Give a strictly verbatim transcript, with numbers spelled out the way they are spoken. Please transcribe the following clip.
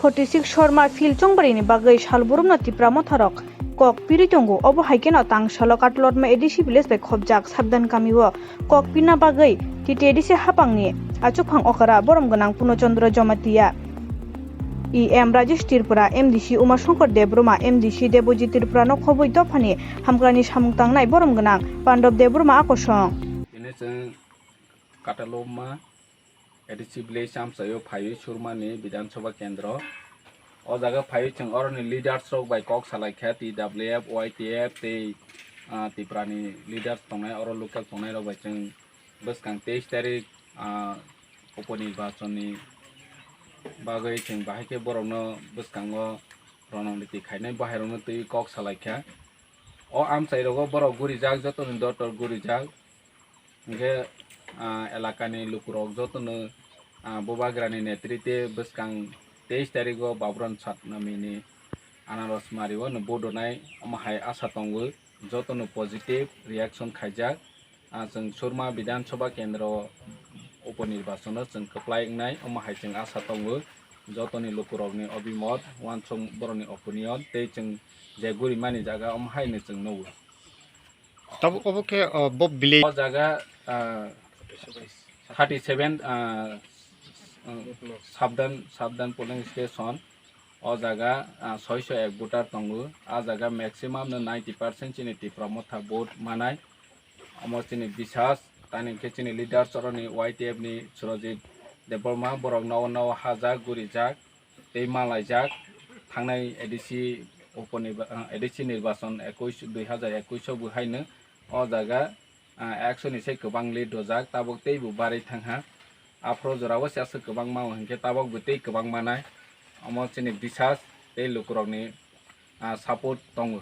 Forty six Sharma Field chongbarini bagwi salburumno Tipra motharok kok pirwi tongo. Obo hai kheno tangsalo Katlotma A D C village bai khobjak Sabdan kamio kok pirna bagwi T T A D C hapangni achukphang okra borom gwnang Puno Chandra Jamatia, E M Rajesh Tripura, M D C Uma Shankar Debbarma, M D C Debojit Tripura no khobwi dophani hamkrani samung tangnai borom gwnang Pandab Debbarma akosong. Tini chwng Kataloma A D C village amchaio phaiwi Surmani Bidhan Sabha Kendro. O jaga phaiwi chwng oroni leaders rok bai kok salaikha, T W F, Y T F tei, ah, Tiprani leaders tongnai, oro local tongnairok bai chwng bwskang teis tarik, ah, uponirbachonni bagwi chwng bahai khe borokno bwskango ronongriti khainai bahairokno twiwi kok salaikha. O amchairogo borok gurijak, jotoni dotor gurijak. Hingkhe, ah, elakani lukurok jotono, ah, Bubagrani netrite bwskang teis tarigo Babron Satnamini anaros mario no vote rwnai, omo hai asa tongo, jotono positive reaction khaijak. Ah, chwng Surma Bidhan Sabha Kendro uponirbachano chwng kwplai wngnai, omo hai chwng asa tongo, jotoni lukurokni obimot, uansuk borokni opinion, tei chwng je gurimani jaga omo haino chwng nugo. Tabuk obo khe, uh, bo village. O jaga, ah, thirty seven, ah, ah, Sabdan, Sabdan polling station. O jaga, ah, soiso ek voter tongo. A jaga maximum no ninety percent chini Tipra motha vote manai. Omo chini bisas, tani khe chini leader choroni Y T F ni Surajit Debbarma, borok nogo nogo hajak, gurijak. Tei malaijak thangnai A D C uponi-, ah, A D C nirbachon ekush, dui hazar ekush o bo haino o jaga, ah, ekso ni se kwbang lead rwjak, tabuk tei bo barwi thangha. Aphuru jorao se aswk kwbang mao hinkhe tabuk bo tei kwbang manai. Omo chini bisas tei lukurokni, ah, support tongo.